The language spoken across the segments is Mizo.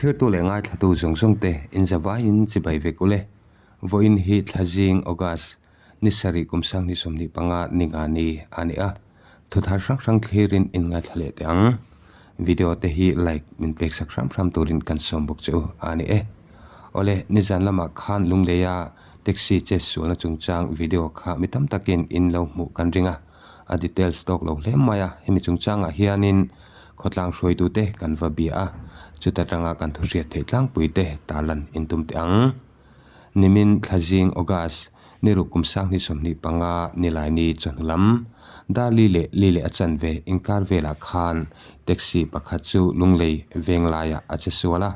Thlirtu leh ngaithlatu zawng zawng te in zavaiin chibai vek ule. Vawiin hi Thlazing, August, ni sarih kum sanghnih 25 ni nga ni a ni a. Thuthar hrang hrang thlirin in ngaithla leh teh ang. Video te hi like min pek sak hram hram turin kan sawm bawk che u a ni e. Awle, nizan lamah khan Lungleia taxi che sualna chungchang video kha mi tam takin in lo hmuh kan ring a. A details tawk lo hle mai a, hemi chungchangah hianin khawtlang hruaitute kan va bia a, chuta tanga kan thu hriat theih tlangpui te tarlan in tum teh ang. Nimin Thlazing, August, ni ruk kum 2025 Nilaini chawhnu lam, Darli leh Li leh a chanve inkar velah khan taxi pakhat chu Lunglei veng laiah a che sual a.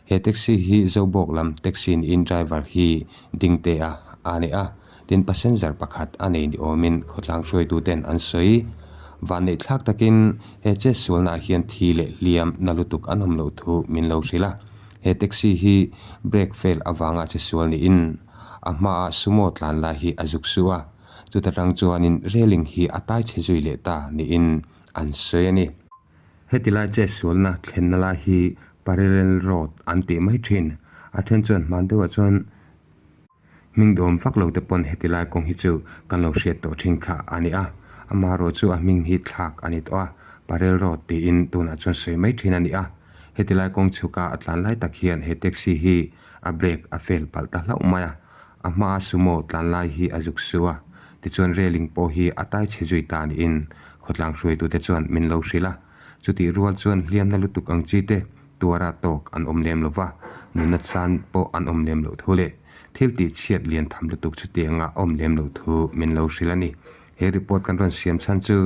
He taxi hi Zobawk lam taxi niin driver hi Dingtea a ni a, tin passenger pakhat a nei ni awmin khawtlang hruaituten an sawi. Vanneihthlak takin he chetsualnaah hian thi leh hliam na lutuk an awm loh thu min lo hrilh a. He taxi hi brake fail avanga chesual niin a hmaah sumo tlan lai hi a zuk suh a, chuta tang chuanin railing hi a tai chhe zui leh ta niin an sawi a ni. Heti lai chetsualna thlenna lai hi parallel road an tih mai thin. A then chuan hman deuhah chuan Hming dawm vak lo te pawn heti lai kawng hi chu kan lo hriat tawh thin kha a ni a, amaherawh chu a hming hi thlak a ni tawh a, Parel Road tiin tunah chuan sawi mai thin a ni a. Heti lai kawng chhuka a tlan lai tak hian he taxi hi a brake a fail palh ta hlauh mai a, a hmaa sumo tlan lai hi a zuk su a, tichuan railing pawh hi a tai chhe zui ta niin khawtlang hruaitute chuan min lo hrilh a. Chutih rual chuan hliamna lutuk ang chi te tuara tawk an awm lem lo va, nunna chan pawh an awm lem loh thu leh thil tih chhiat lian tham lutuk chutianga awm lem loh thu min lo hrilh a ni. He report kan rawn siam chhan chu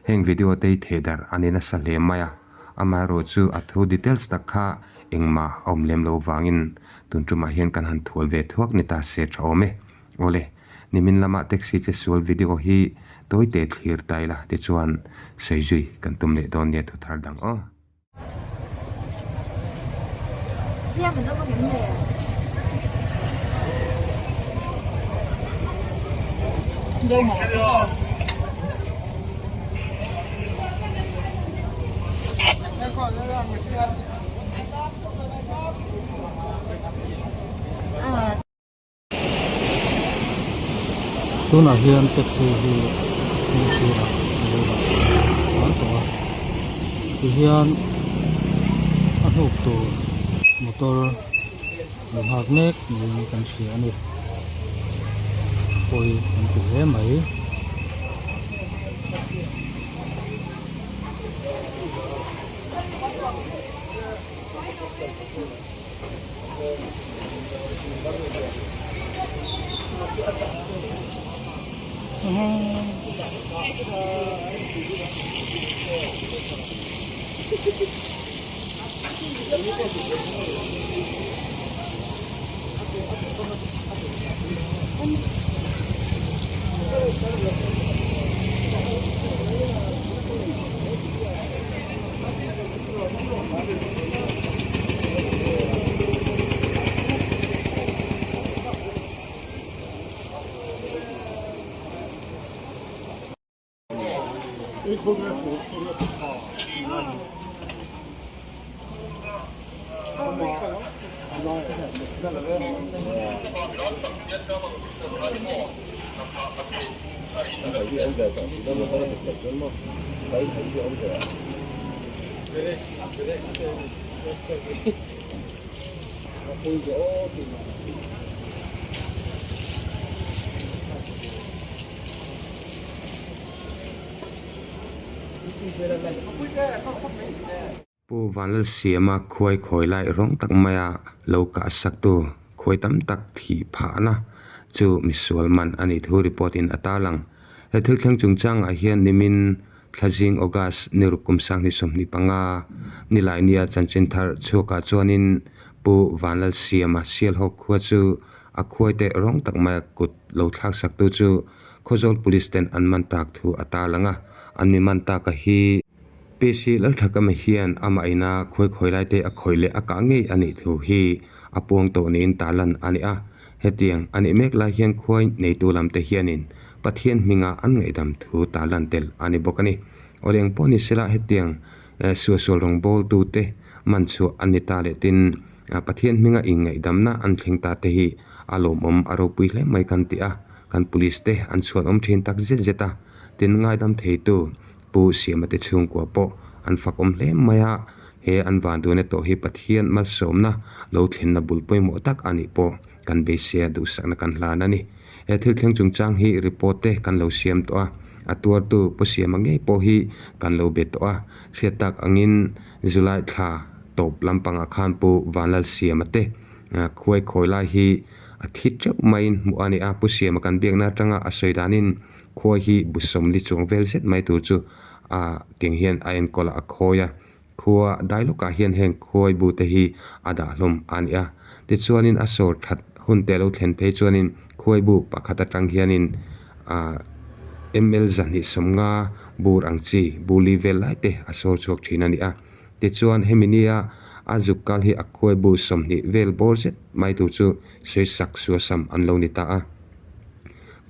heng video te hi theh darh a ni nasa hle mai a, amaherawh chu a thu details tak kha engmah a awm lem loh vangin tun tumah hian kan han thual ve thuak ni ta se tha awm e. Awle, nimin lama taxi che sual video hi tawite thlir ta ila tichuan sawi zui kan tum leh dawn nia thu thar dang aw. Tunah hian taxi hi kawng sirah a lo dah fal tawh a tihian a hnuk tur motor lo nghak mek niin kan hria a ni pawi kan ti hle mai. Pu Vanlalsiama khuai khawi lai rawng tak maia lo kah saktu khuai tam tak thih phahna chu misual man a nih thu report in a tarlang. He thil thleng chungchangah hian nimin Thlazing August ni ruk kum 2025 nilai nia chanchin thar chhuakah chuanin Pu Vanlalsiama Sialhawk khua chu a khuaite rawng tak maia kut lo thlak saktu chu Khawzawl Police ten an man tak thu a tarlang a, an mi man taka hi PC Lalthakama hian amah ina khuai khawi laite a khawih leh a kah ngei a nih thu hi a puang tawh niin tarlan a ni a. Hetiang a nih mek lai hian khuai neitu lamte hianin Pathian hminga an ngaihdam thu tarlan tel a ni bawk a ni. Awle eng pawh ni sela hetiang suahsual rawngbawltute man chhuah an ni ta leh tin Pathian hminga inngaihdamna an thleng ta te hi a lawmawm a ropui hle mai kan ti a, kan police te an chhuanawm thin tak zet zet a, tin ngaidam theitu Pu Siama te chhungkua pawh an fakawm hle mai a, he an vanduaina tawh hi Pathian malsawmna lo thlenna bul pawimawh tak a nih pawh kan beiseia duhsakna kan hlan a ni. He thil thleng chungchang hi report te kan lo siam tawh a, a tuartu Pu Siama ngei pawh hi kan lo be tawh a, hriat tak angin July thla tawp lampangah khan Pu Vanlalsiama te khuai khawi lai hi a thi teuh maiin hmuh a ni a, Pu Siama kan biakna atanga a sawi danin khuai hi bu sawmli chuang vel zet mai tur chu a tiang hian a enkawl a, a khawi a. Khua dai lawkah hian heng khuai bu te hi a dah hlawm a ni a, tichuanin a sawr that hun te lo thlen phei chuanin khuai bu pakhat atang hianin ah ml zahnih sawmnga bur ang chi bu li vel lai te a sawr chhuak thin a ni a, tichuan hemi nia a zuk kal hi a khuai bu 20 vel bawr zet mai tur chu sawisak suasam an lo ni ta a,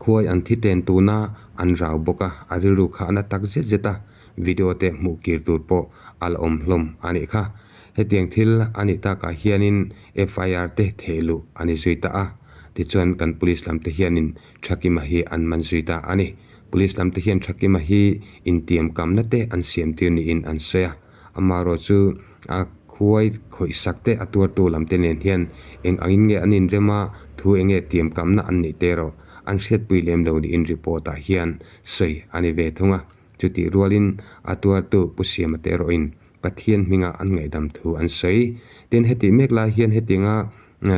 khuai an thi ten tuna an rau bawk a, a rilru kha a na tak zet zet a. Video te hmuh kir tur pawh a la awm hlawm a nih kha. Hetiang thil a nih takah hianin FIR te theh luh a ni zui ta a. Tichuan kan police lam te hianin Thakima hi an man zui ta a ni. Police lam te hian Thakima hi intiam kamna te an siam tir niin an sawi a. Amaherawh chu a khuai khawih sak te a tuartu lam te nen hian eng angin nge an inrem a, thu eng nge tiam kamna an neih te erawh an hriatpui lem lo niin report ah hian sawi a ni ve thung a. Chutih rualin a tuartu Pu Siama te erawhin Pathian hminga an ngaihdam thu an sawi. Tin, hetih mek lai hian hetianga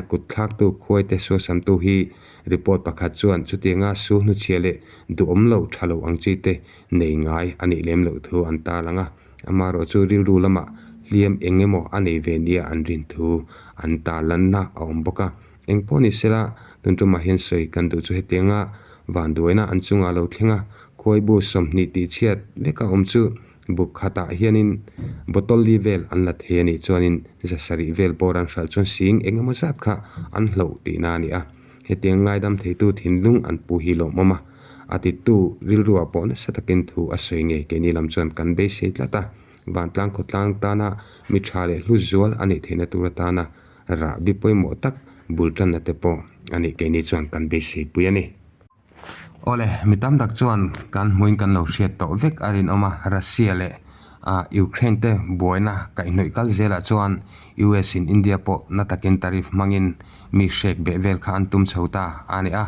kut thlaktu khuaite suasamtu hi report pakhat chuan chutianga su hnuchhia leh duhawm lo tha lo ang chi te nei ngai a nih lem loh thu an tarlang a. Amaherawh chu rilru lamah hliam eng emaw a nei ve nia an rin thu an tarlanna a awm bawk a. Eng pawh ni sela, tun tumah hian sawi kan duh chu hetianga vanduaina an chungah lo thleng a, Khuaibu 20 tih chhiat veka awm chu buk khatah hianin bottle li vel an la thei a nih chuanin 700 vel bawr an hralh chuan sing eng emaw zat kha an hloh tihna a ni a. Hetiang ngaidam theitu thinlung an pu hi lawmawm a, a titu rilruah pawh nasa takin thu a sawi ngei keini lam chuan kan beisei tlat a, vantlang khawtlang tana mi tha leh hlu zual a nih theihna tur atana rahbi pawimawh tak bul tanna te pawh a nih keini chuan kan beisei pui a ni. Awle, mi tam tak chuan kan hmuin kan lo hriat tawh vek a rinawm a, Russia leh Ukraine te buaina kaihhnawih kal zelah chuan US in India pawh na takin tariff hmangin mi hrek beh vel kha an tum chho ta a ni a,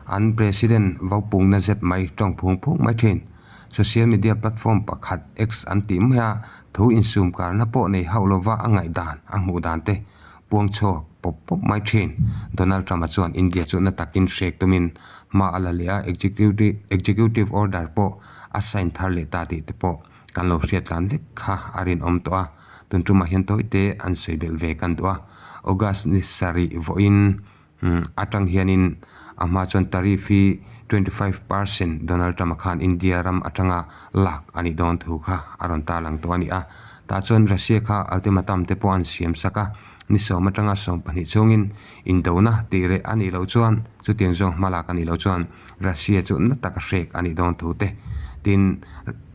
an President vopungna zet mai tawng phung phung mai thin. Social media platform pakhat X an tih mai a, thu insum karna pawh nei hauh lova a ngaihdan a hmuh dan te Puang chhuak pawp pawp mai thin. Donald Trump-a chuan India chu na takin hrek tumin hma a la leh a, executive order pawh a sign thar leh ta tih te pawh kan lo hriat tlan vek kha a rinawm tawh a. Tun tumah hian tawite an sawi belh ve kan duh a. August ni sarih vawiin atang hianin a hma chuan tariff hi 25% Donald Trump-a khan India ram atanga lak a nih dawn thu kha a rawn tarlang tawh a ni a. Tah chuan Russia kha ultimatum te pawh an siam sak a, ni 10 atanga 12 chungin indona tih reh a nih loh chuan chutiang zawng hmalak a nih loh chuan Russia chu na taka hrek a nih dawn thu te tin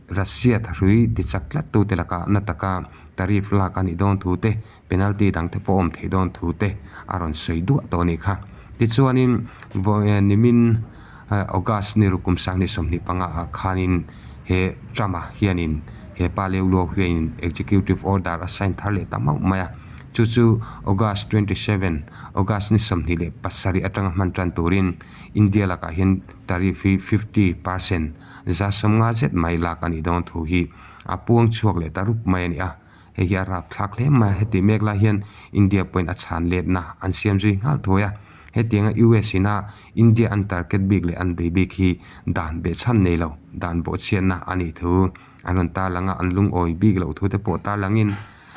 Russia thahrui tichak tlat tu te lakah na taka tariff lak a nih dawn thu te penalty dang te pawh awm theih dawn thu te a rawn sawi duah tawh a nih kha. Tichuanin nimin August ni rukum sang ni 25 ah khanin he Trump-a hianin he pa leu luau hianin executive order a sign thar leh ta mauh mai a. Chu chu August 27, August ni 27 atanga hman tan turin India lakah hian tariff hi 50% 50 zet mai lak a nih dawn thu hi a puang chhuak leh ta rup mai a ni a. Hei hi a rapthlak hle mai a, heti mek lai hian India pawhin a chhan letna an siam zui nghal thuai a. Hetianga US ina India an target bik leh an bei bik hi dan behchhan nei lo, dan bawhchhiatna a nih thu an rawn tarlang a, an lungawi bik loh thu te pawh tarlangin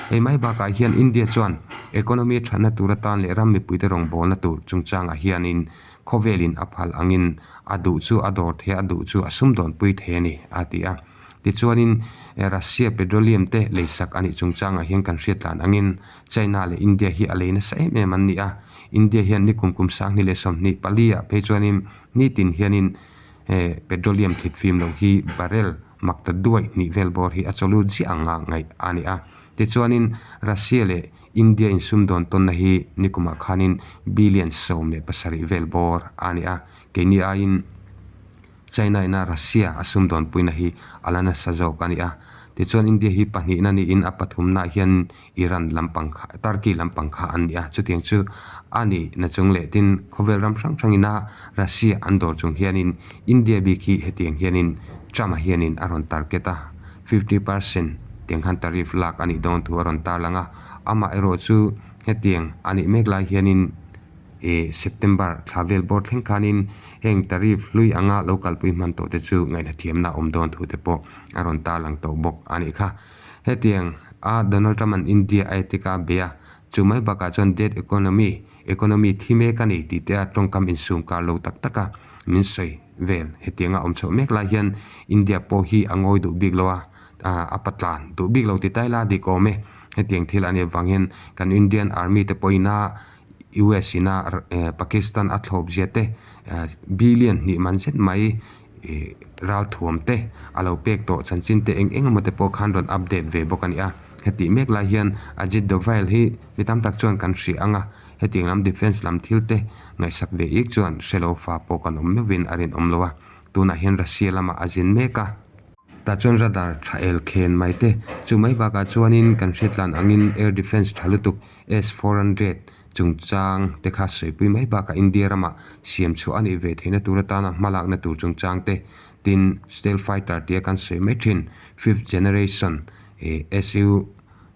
hei mai bakah hian India chuan economy thatna tur atan leh ram mipuite rawngbawlna tur chungchangah hianin khawvelin a phal angin a duh chu a dawr thei a, a duh chu a sumdawnpui thei a ni a ti a. Tichuanin Russia petroleum te leisak a nih chungchangah hian kan hriat tlan angin China leh India hi a lei nasa em em an ni a. India hian ni kum kum 2024 ah phei chuanin nitin hianin petroleum thlit fim lo hi barrel Makta duai hnih vel bawr hi a chawlut ziah anga ngaih a ni a. Tichuanin Russia leh India insumdawn tawnna hi nikumah khanin billion 17 vel bawr a ni a. Keini aiin China ina Russia a sumdawn puina hi a la nasa zawk a ni a. Tichuan India hi pahnihna niin a pathumnaah hian Iran lampang kha Turkey lampang kha an ni a. Chutiang chu a ni na chung leh tin khawvel ram hrang hrang ina Russia an dawr chung hianin India bik hi hetiang hianin Trump-a hianin a rawn target a, 50% tiang khan tariff lak a nih dawn thu a rawn tarlang a. Amaherawh chu hetiang a nih mek lai hianin Ih September thla vel bawr thleng khanin heng tariff hlui anga lo kalpui hman tawh te chu ngaihnathiamna awm dawn thu te pawh a rawn tarlang tawh bawk a nih kha. Hetiang a Donald Trump an India a etik a bei a, chu mai bakah chuan dead economy, economy thi mek a ni tih te a tawngkam insum kar lo tak tak a min sawi vel. Hetiang a awm chhoh mek lai hian India pawh hi a ngawi duh bik lo a, a patlan duh bik lo ti tai la dik awm e. Hetiang thil a nih avang hian kan Indian Army te pawhin a US ina Pakistan a thlawp zia te billion hnih man zet mai ralthuam te a lo pek tawh chanchin te eng eng emaw te pawh khan rawn update ve bawk a ni a. Hetih mek lai hian Ajit Doval hi mi tam tak chuan kan hria ang a, hetiang lam defence lam thil te ngaihsak ve ik chuan hre lo fa pawh kan awm meuhin a rinawm lo a, tunah hian Russia lamah a zin mek a. Tah chuan radar tha el khen mai te chu mai bakah chuanin kan hriatlan angin air defence tha lutuk S 400 chungchang te kha sawipui mai bakah India ramah siam chhuah a nih ve theihna tur atana hmalakna tur chungchang te tin stealth fighter tia kan sawi mai thin fifth generation SU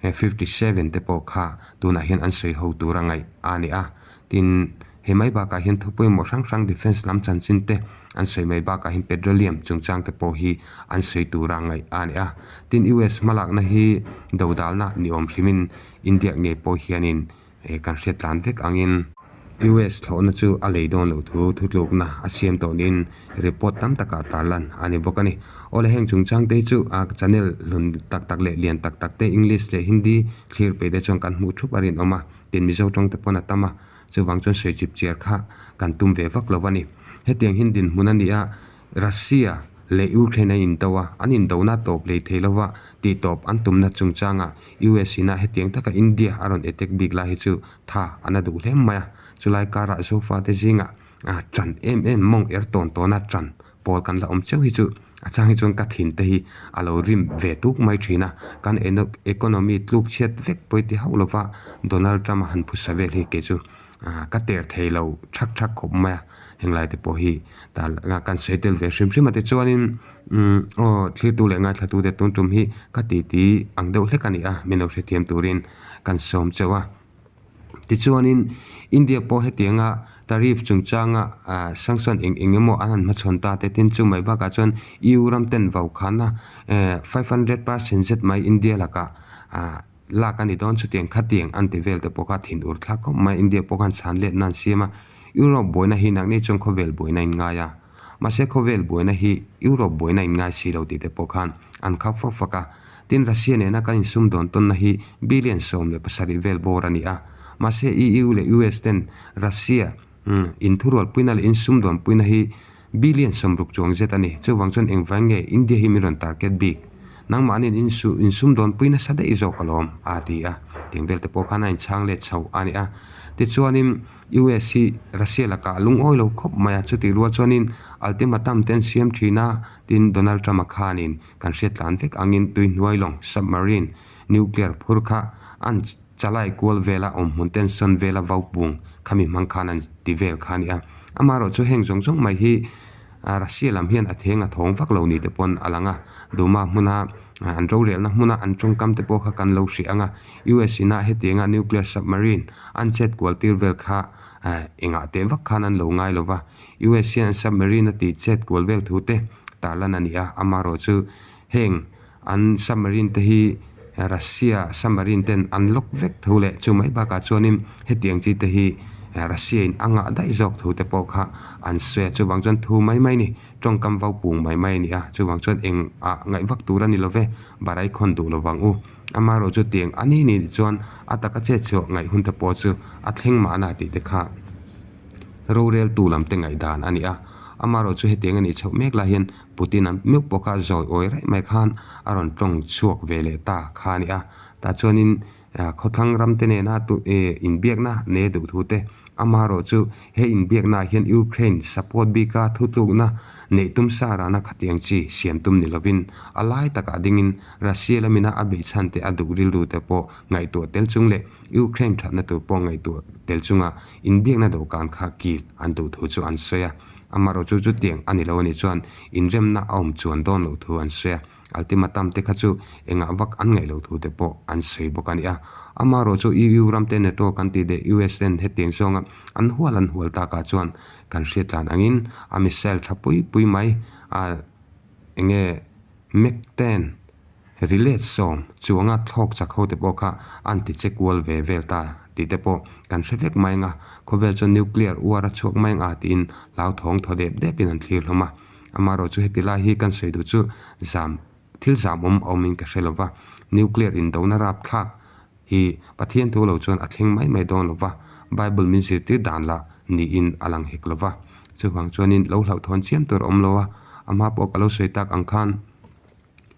57 te pawh kha tunah hian an sawi ho tur a ngaih a ni a. Tin, he mai bakah hian thu pawimawh hrang hrang defence lam chanchin te an sawi mai bakah hian petroleum chungchang te pawh hi an sawi tura ngaih a ni a. Tin, US hmalakna hi dodalna ni awm hrimin India ngei pawh hianin kan hriat tlan vek angin US thlawhna chu a lei dawn loh thu thutlukna a siam tawh niin report tam takah tarlan a ni bawk a ni. Awle heng chungchang te hi chu channel hlun tak tak leh lian tak tak te English leh Hindi thlir peih te chuan kan hmuh thup a rinawm a. Tin Mizo tawng te pawn a tam a, chuvang chuan sawi chip chiar kha kan tum ve vak lo a ni. Hetiang hin dinhmun a ni a, Russia leh Ukraine an indo a, an indona tawp lei thei lova tih tawp an tumna chungchangah US ina hetiang taka India a rawn attack bik lai hi chu tha a na duh hle mai a, chulai karah Zofa te zingah ṭan em em mawng er tawn tawna ṭan Pawl kan la awm cheu hi chu a chang hi chuan ka thin te hi a lo rim ve tuk mai thin a, kan economy tluk chhiat vek pawi ti hauh lova Donald Trump a han phusa vel hi kei chu ka ter thei lo thak thak khawp mai a, henglai te pawh hi kan sawi tel ve hrim hrim a tichuanin aw thlirtu leh ngaithlatu te tun tum hi ka titi ang deuh hlek a ni a, min lo hrethiam turin kan sawm cheu a. Tichuanin India pawh hetianga tariff chungchanga sanction eng eng emaw an han hmachhawn ta te tin chu mai bakah chuan EU ram ten vaukhana 500% zet mai India lakah lak a ni dawn chutiang khatiang an ti vel te pawh kha thinur thlak khawp mai India pawh khan chhan let nan siam a Europe buaina hi nangni chuan khawvel buaina in ngai a mahse khawvel buaina hi Europe buaina in ngai si lo tih te pawh khan an khak fak fak a. Tin, Russia nena kan insum dawn tawnna hi billion 17 vel bawr a ni a. Mahse, EU leh US ten Russia inthurualpuina leh insum dawnpuina hi billion 60 chuang zet a ni. Chuvang chuan engvai nge India hi min rawn target bik? Nangmahniin insum dawnpui nasa daih zawk alawm, a ti a. Tiang vel te pawh khan a inchhang let chho a ni a. Tichuanin, US hi Russia lakah a lungawi lo khawp mai a. Chutih rual chuanin ultimatum te an siam thin a, tin Donald Trump-a khanin Kan hriat tlan vek angin tui hnuai lawng, submarine, nuclear phur kha an chalai kual vela awm hmun ten sawn vela vau bung khami hmang khan an ti vel kha a ni a. Amaherawh chu heng zawng zawng mai hi Russia lam hian a theng a thawng vak lo ni te pawn a lang a. Duma hmuna an rorelna hmuna an tawngkam te pawh kha kan lo hrih ang a. US ina hetianga nuclear submarine an chet kual tir vel kha engah teh vak khan an lo ngai lo va. US hian submarine a tih chet kual vel thu te tarlan a ni a, amaherawh chu heng an submarine te hi Russia submarine ten an lock vek tho leh chu mai bakah chuanin hetiang chi te hi Russia in a ngah daih zawk thu te pawh kha an sawi a, chuvang chuan thu mai mai a ni, tawngkam vau pung mai mai a ni a, chuvang chuan eng ah ngaih vak tur a ni lo ve, barai khawn duh lovang u. Amaherawh chu tiang a ni ni chuan a taka chet chhuah ngaih hun te pawh chu a thleng mahna tih te kha. Roreltu lam te ngaihdan a ni a. Amaherawhchu hetiang a nih chhoh mek lai hian Putin-a meuh pawh kha zawi awi raih mai khan a rawn tawng chhuak ve leh ta kha a ni a. Tah chuanin khawthlang ram te nena inbiakna nei a duh thu te, amaherawhchu he inbiakna ah hian Ukraine support bika thutlukna neih tum sa rana khatiang chi siam tum ni lovin a lai takah dingin Russia lamina a beih chhan te a duh rilru te pawh ngaihtuah tel chung leh Ukraine thatna tur pawh ngaihtuah tel chunga inbiakna dawhkan kha kil an duh thu chu an sawi a. Amaherawhchu chutiang a ni lo a nih chuan inremna a awm chuan dawn loh thu an sawi a. Ultimatum te kha chu engah vak an ngaih loh thu te pawh an sawi bawk a ni a. Amaherawhchu EU ram te NATO kan tih leh US ten hetiang zawnga an hual an hual takah chuan kan hriatlan angin a missile tha pui pui mai a enge Mekten Rilet sawm chuanga thlawk chak ho te pawh kha an ti che kual ve vel ta tih te pawh kan hre vek mai anga khawvel chuan nuclear uar a chhuak mai anga tiin hlauthawng thaw dep dep in an thlir hlawm a. Amaherawhchu heti lai hi kan sawi duh chu zam thil zam awm a awmin ka hre lova nuclear indona rapthlak hi Pathian thu lo chuan a thleng mai mai dawn lova Bible min zirtir dan lah niin a lang hek lova chuvang chuanin lo hlauhthawn chiam tur a awm lo a amah pawh ka lo sawi tak ang khan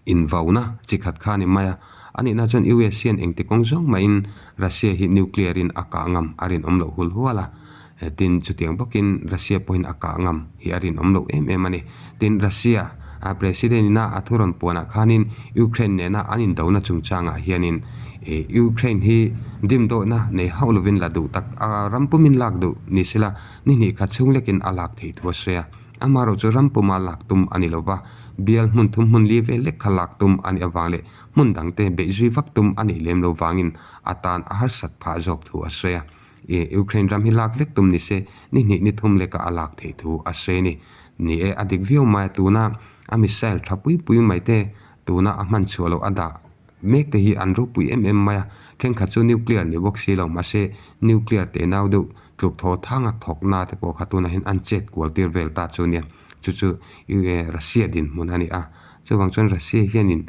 Invauna chi khat kha a ni mai a, a nihna chuan US hian engti kawng zawng mahin Russia hi nuclear in a kah ngam a rinawm loh hul hual a, tin chutiang bawkin Russia pawhin a kah ngam hi a rinawm loh em em a ni. Tin Russia a President ina a thu rawn puanah khanin Ukraine nena an indona chungchangah hianin Ukraine hi dimdawhna nei hauh lovin la duh tak a ram pumin lak duh ni sela ni hnih khat chhung lekin a lak theih thu a sawi a. Amaherawhchu ram puma lak tum a ni lo va, bial hmun thum hmun li vel lek kha lak tum a nih avang leh hmun dangte beih zui vak tum a nih lem lo vangin a tan a harsat phah zawk thu a sawi a. Ukraine ram hi lak vek tum ni se ni hnih ni thum leka a lak theih thu a sawi a ni. Ni e, a dik viau mai a, tuna a missile tha pui pui mai te tuna a hman chhuah loh a dah Mek te hi an ropui em em mai a, thenkhat chu nuclear ni bawk si lo, mahse nuclear teh nau deuh tluk thaw thanga thawk na te pawh kha tunah hian an chet kual tir vel ta chu nia, chu chu Russia dinhmun a ni a, chuvang chuan Russia hianin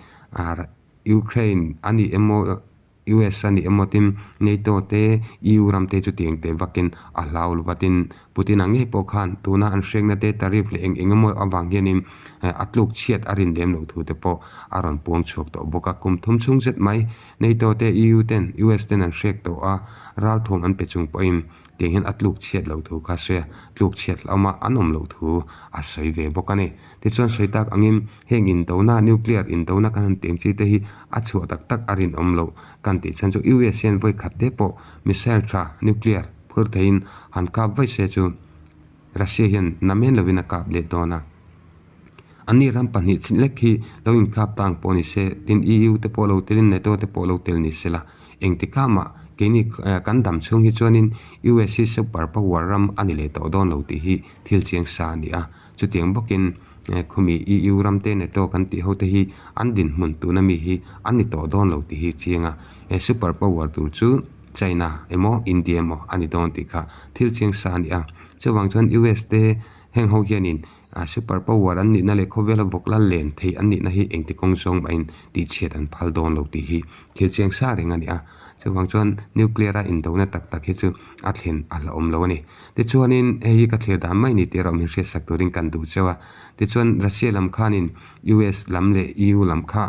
Ukraine a ni emaw US a ni emaw tin NATO te EU ram te chutiang teh vakin a hlau lo va tin Putin-a ngei pawh khan tuna an hrekna te tariff leh eng eng emaw avang hianin a tluk chhiat a rin lem loh thu te pawh a rawn puang chhuak tawh bawk a. Kum thum chhung zet mai NATO te EU ten US ten an hrek tawh a, ralthuam an pe chung pawhin tiang hian a tluk chhiat loh thu kha a sawi a, tluk chhiat hlauhma an awm loh thu a sawi ve bawk a ni. Tichuan sawi tak angin heng indona nuclear indona kan han tih ang chi te hi a chhuah tak tak a rinawm loh kan tih chhan chu US hian vawi khat te pawh missile tha nuclear Phur theiin han kap vaih se chu Russia hian na men lovin a kap let dawn a. Anni ram pahnih chin lek hi lo inkap tang pawh ni se, tin EU te pawh lo telin NATO te pawh lo tel ni se la, engtikah mah keini kan dam chhung hi chuanin US hi super power ram a ni leh tawh dawn lo tih hi thil chiang sa a ni a. Chutiang bawkin khumi EU ram te NATO kan tih ho te hi an dinhmun tuna mi hi an ni tawh dawn lo tih hi chiang a. Super power tur chu China emaw India emaw a ni dawn tih kha thil chiang sa a ni a. Chuvang chuan US te heng ho hianin super power an nihna leh khawvela vawk lal len thei an nihna hi engti kawng zawng mahin tihchhiat an phal dawn lo tih hi thil chiang sa reng a ni a. Chuvang chuan nuclear a indona tak tak hi chu a thlen a hlauhawm lo a ni. Tichuanin hei hi ka thlir dan mai ni tih erawh min hriatsak turin kan duh cheu a. Tichuan Russia lam khanin US lam leh EU lam kha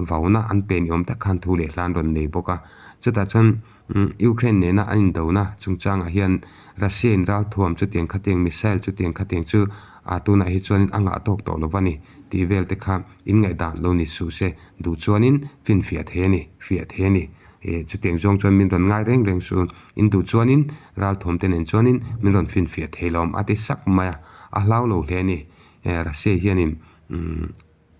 vauna an pe ni awm tak khan thu leh hlan rawn nei bawk a. Chutah chuan Ukraine nena an indona chungchangah hian Russia in ralthuam chutiang khatiang missile chutiang khatiang chu a tunah hi chuanin a ngah tawk tawh lo va ni tih vel te kha in ngaihdan lo ni suh se duh chuanin finfiah thei a ni fiah thei a ni chutiang zawng chuan min rawn ngai reng reng suh in duh chuanin ralthuam te nen chuanin min rawn finfiah thei lo awm a ti sak mai a a hlau lo hle a ni Russia hianin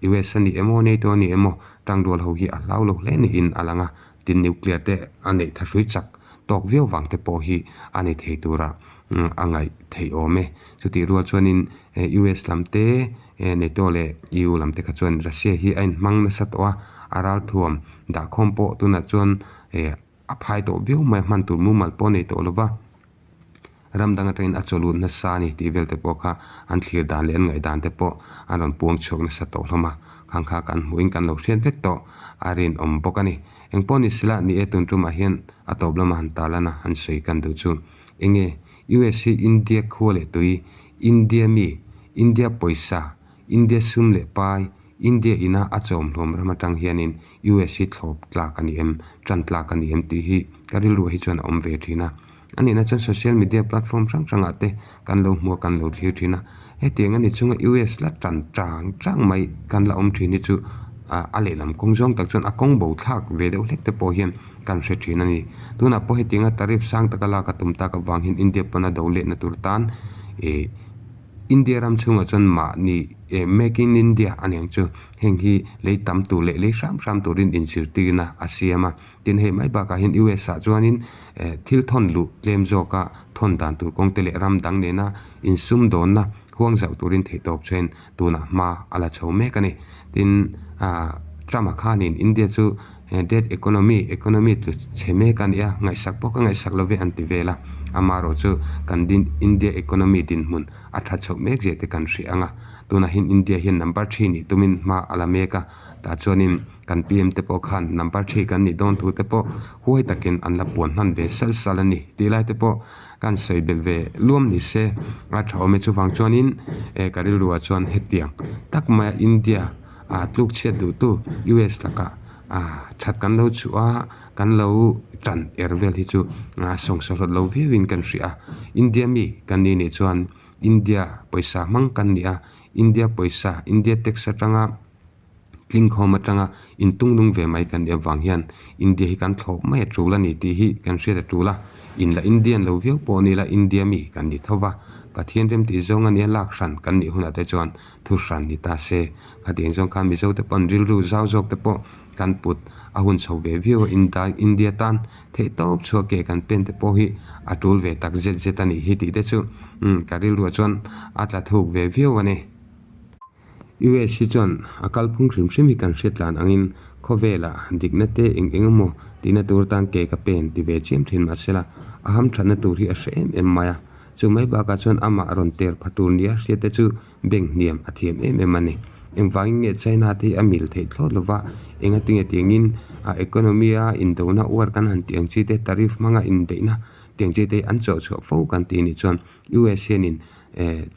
US a ni emaw NATO a ni emaw tangrual ho hi a hlau lo hle niin a lang a, tin nuclear te a neih tha hrui chak tawk viau vang te pawh hi a ni thei tura a ngaih theih awm e. Chutih rual chuanin US lam te NATO leh EU lam te kha chuan Russia hi a inhmang nasa tawh a, a ralthuam dahkhawm pawh tunah chuan a phai tawh viau mai a, hman tur mumal pawh a nei tawh lo va. Ram dang atangin a chawlut nasa a ni tih vel te pawh kha an thlir dan leh an ngaih dan te pawh an rawn puang chhuak nasa tawh hlawm a, khang kha kan hmuhin kan lo hriat vek tawh a rinawm bawk a ni. Eng pawh ni sila ni e tun tumah hian a tawp lama han tarlan a han sawi kan duh chu eng nge US hi India khua leh tui India mi? India pawisa, India sum leh pai, India ina a chawm hlawm ram atang hianin US hi thlawp tlak a ni em, tan tlak a ni em tih hi ka rilruah hi chuan a awm ve thin a. A nihna chuan social media platform hrang hrangah te kan lo hmu a, kan lo thlir thin a. Hetiang a ni chunga US la tan tang tang mai kan la awm thin hi chu a lehlam kawng zawng tak chuan a kawng bo thlak ve deuh hlek te pawh hian kan hre thin a ni. Tunah pawh hetianga tariff sang taka lak a tum tak avang hian India pawn a do lehna tur tan ih India ram chhungah chuan mahni eh make in India a niang chu heng hi lei tam tur leh lei hram hram turin inzirtirna a siam a. Tin hei mai bakah hian US ah chuanin eh thil thawn luh tlem zawka thawn dan tur kawng te leh ram dang nena insum dawnna huang zauh turin theihtawp chuan tunah hma a la chho mek a ni. Tin ah Trump-a khanin India chu dead economy, economy tlu chhe mek a ni a, ngaihsak pawh ka ngaihsak lo ve an ti vel a. Amaherawh chu kan din India economy dinhmun a tha chhoh mek zia te kan hria ang a. Tunah hian India hian number three nih tumin hma a la mek a. Tah chuanin kan PM te pawh khan number three kan nih dawn thu te pawh huai takin an la puan hman ve sal sal a ni tih lai te pawh kan sawi belh ve luam ni se a tha awm e. Chuvang chuanin eh ka rilruah chuan hetiang tak maia India ah tluk chhiat duhtu US lakah ah that kan lo chhuah a kan lo tan er vel hi chu sawngsaw hlawt lo viauin kan hria a. India mi kan nih nih chuan India pawisa hmang kan ni a, India pawisa India tax atanga Tlingkhawm atanga intungnung ve mai kan nih avang hian India hi kan thlawp mai a tul a ni tih hi kan hriat a tul a. In la Indian lo viau pawh ni la India mi kan ni tho va. Pathian rem tih zawng a nia lak hran kan nih hunah te chuan thu hran ni ta se. Khatiang zawng khan Mizo te pawh an rilru zau zawk te pawh kan put a hun chho ve viau a India tan theih tawp chhuak ke kan pen te pawh hi a tul ve tak zet zet a nih hi tih te chu ka rilruah chuan a tla thuk ve viau a ni. US hi chuan a kalphung hrim hrim hi kan hriat tlan angin khawvelah dikna te eng eng emaw tihna tur tan ke ka pen ti ve chiam thin mahsela a hamthatna tur hi a hre em em mai a. Chu mai bakah chuan amah rawn ter pha tur nia hriat te chu bank hniam a thiam em em a ni. Engvangin nge China te hi a mil theih thlawt lova engatinge tiangin a economy a indona uar kan han tih ang chi te tariff hmanga inbeihna tiang chi te hi an chawh chhuah fo kan tih anih chuan US hianin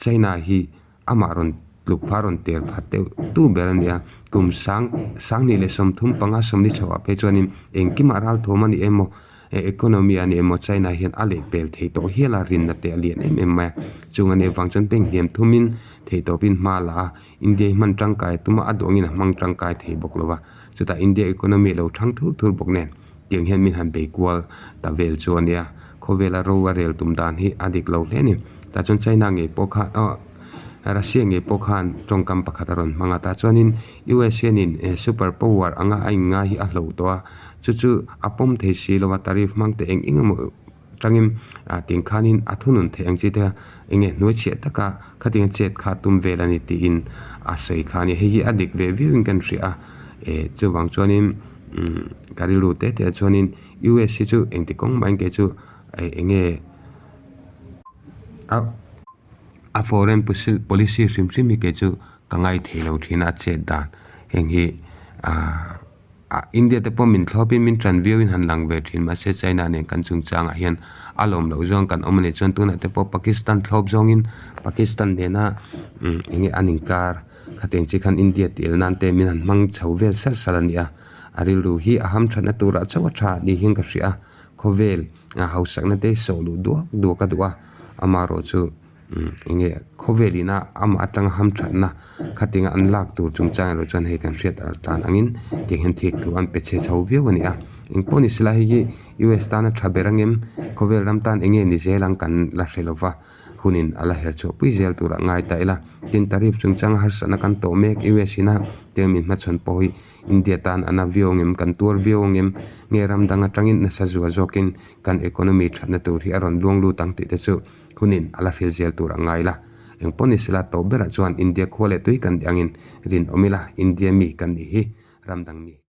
China hi Amah rawn tluk pha rawn ter phat deuh tu ber a ni a, kum sang sanghnih leh 35 sawmli chhoh ah phei chuanin engkimah ralthawm a ni emaw eh economy a ni emaw China hian a leh pel thei tawh hial a rinna te a lian em em mai a, chung a nih avang chuan bank hniam thumin theih tawpin hma la a, India hi hman tangkai a tum a, a duangin a hmang tangkai thei bawk lo va, chutah India economy a lo thang thur thur bawk nen tiang hian min han bei kual ta vel chu a nia. Khawvela ro a rel tum dan hi a dik lo hle a ni. Tah chuan China ngei pawh kha aw Russia ngei pawh khan tawngkam pakhat a rawn hmang a. Tah chuanin US hianin super power anga a inngai hi a hloh tawh a. Chu chu a pawm thei si lo a, tariff hmang te eng eng emaw tangin ting khanin a thunun theih ang chi te a eng nge hnuaichhiah taka khatiang a chet kha tum vel a ni tiin a sawi kha a ni. Hei hi a dik ve viauin kan hria a. Eh chuvang chuanin ka rilru te te ah chuanin. US hi chu engti kawng mahin kei chu eng nge a a foreign policy hrim hrim hi kei chu ka ngai thei lo thin a a chet dan heng hi ahh India te pawh min thlawp in min tan viau in han lang ve thin mahse China nen kan chungchang ah hian a lawm loh zawng kan awm a nih chuan tunah te pawh Pakistan thlawp zawng in Pakistan nena eng nge an inkar khatiang chi khan India tih el nan te min han hmang chho vel sal sal a ni a. A rilru hi a hamthatna turah chauh a tha ni hian ka hria a, khawvel a hausakna te sawh luh duak duak a duh a, amaherawh chu eng nge khawvel ina amah atanga hamthatna khatinga an lak tur chungchang erawh chuan hei kan hriat al tan angin tiang hian thik thu an pe chhe chho viau a ni a, engpawh ni sela hei hi US tana tha ber angem khawvel ram tan eng nge ni zel ang kan la hre lova hunin a la her chhuah pui zel turah ngai ta ila, tin tariff chungchanga harsatna kan tawh mek US ina tiang min hmachhawn pawh hi. India tan a na viau angem, kan tuar viau angem, nge ram dang atangin nasa zual zawkin kan economy thatna tur hi a rawn luang lut ang tih te chu hunin a la hril zel tur a ngai la. Engpawh ni sela tawp berah chuan India khua leh tui kan tih angin rinawm ila, India mi kan nih hi ram dang mi.